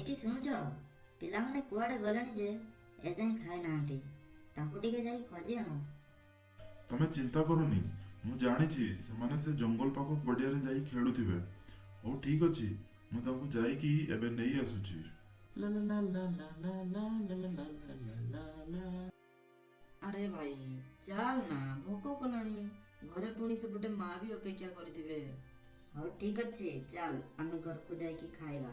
ଏଇଠି ଶୁଣୁଛ, ପିଲାମାନେ କୁଆଡ଼େ ଗଲେଣି ଯେ ଏଯାଏଁ ଖାଇନାହାନ୍ତି? ତାଙ୍କୁ ଟିକେ ଯାଇ ଖୋଜି ଆଣ। ତମେ ଚିନ୍ତା କରନି, ମୁଁ ଜାଣିଛି ସେମାନେ ସେ ଜଙ୍ଗଲ ପାଖ ପଡ଼ିଆରେ ଯାଇ ଖେଳୁଥିବେ। ହଉ ଠିକ ଅଛି, ମୁଁ ତାଙ୍କୁ ଯାଇକି ଏବେ ନେଇ ଆସୁଛି। ଲା ଲା ଲା ଲା ଲା ଲା ଲା ଲା ଲା ଲା ଲା ଲା ଲା। ଆରେ ଭାଇ ଚାଲ ନା, ଭୋକ କଲାଣି। ଘରେ ପୁଣି ସେପଟେ ମା ବି ଅପେକ୍ଷା କରିଥିବେ। ହଉ ଠିକ ଅଛି, ଚାଲ ଆମେ ଘରକୁ ଯାଇକି ଖାଇବା।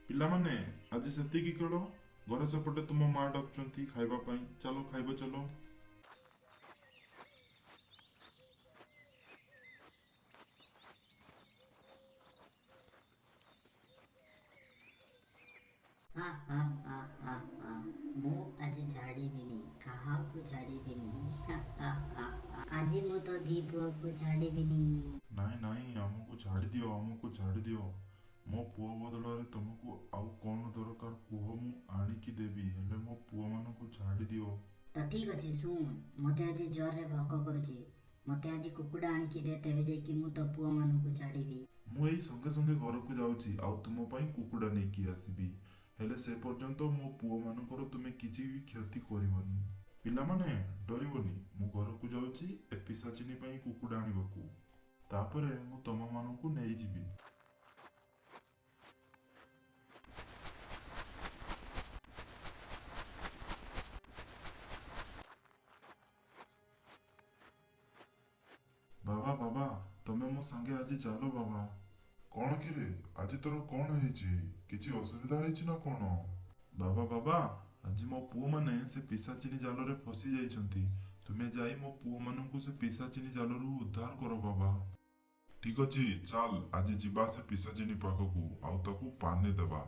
ପିଲାମାନେ, ଆଜି ସେତିକି ଖେଳ। ଘରେ ସେପଟେ ତୁମ ମା ଡାକୁଛନ୍ତି ଖାଇବା ପାଇଁ। ଚାଲ ଖାଇବ ଚାଲ। ହା ହା ହା ହା ହା, ମୁଁ ଆଜି ଛାଡ଼ିବିନି, କାହାକୁ ଛାଡ଼ିବିନି। ହା ହା ହା ହା। ଆଜି ମୁଁ ତ ଦି ପୁଅକୁ ଛାଡ଼ିବିନି। ନାଇଁ ନାଇଁ, ଆମକୁ ଛାଡ଼ିଦିଅ, ଆମକୁ ଛାଡ଼ିଦିଅ। ମୋ ପୁଅ ବଦଳରେ ତମକୁ ଆଉ କଣ ଦରକାର କୁହ, ମୁଁ ଆଣିକି ଦେବି, ହେଲେ ମୋ ପୁଅମାନଙ୍କୁ ଛାଡ଼ିଦିଅ। ତ ଠିକ ଅଛି ଶୁଣ, ମତେ ଆଜି ଜୋରରେ ଭୋକ କରୁଛି। ମତେ ଆଜି କୁକୁଡ଼ା ଆଣିକି ଦେ, ତେବେ ଯାଇକି ମୁଁ ତୋ ପୁଅମାନଙ୍କୁ ଛାଡ଼ିବି। ମୁଁ ଏଇ ସଙ୍ଗେ ସଙ୍ଗେ ଘରକୁ ଯାଉଛି ଆଉ ତୁମ ପାଇଁ କୁକୁଡ଼ା ନେଇକି ଆସିବି, ହେଲେ ସେ ପର୍ଯ୍ୟନ୍ତ ମୋ ପୁଅମାନଙ୍କର ତୁମେ କିଛି ବି କ୍ଷତି କରିବନି। ପିଲାମାନେ ଡରିବନି, ମୁଁ ଘରକୁ ଯାଉଛି ଏ ପିଶାଚିନୀ ପାଇଁ କୁକୁଡ଼ା ଆଣିବାକୁ, ତାପରେ ମୁଁ ତମମାନଙ୍କୁ ନେଇଯିବି। ବାବା ବାବା, ତମେ ମୋ ସାଙ୍ଗେ ଆଜି ଚାଲ ବାବା। କଣ କିରେ, ଆଜି ତୋର କଣ ହେଇଛି? କିଛି ଅସୁବିଧା ହେଇଛି ନା କଣ? ବାବା ବାବା, ଆଜି ମୋ ପୁଅମାନେ ସେ ପିଶାଚିନୀ ଜାଲରେ ଫସି ଯାଇଛନ୍ତି। ତୁମେ ଯାଇ ମୋ ପୁଅମାନଙ୍କୁ ସେ ପିଶାଚିନୀ ଜାଲରୁ ଉଦ୍ଧାର କର ବାବା। ଠିକ ଅଛି ଚାଲ, ଆଜି ଯିବା ସେ ପିଶାଚିନୀ ପାଖକୁ ଆଉ ତାକୁ ପାନେ ଦେବା।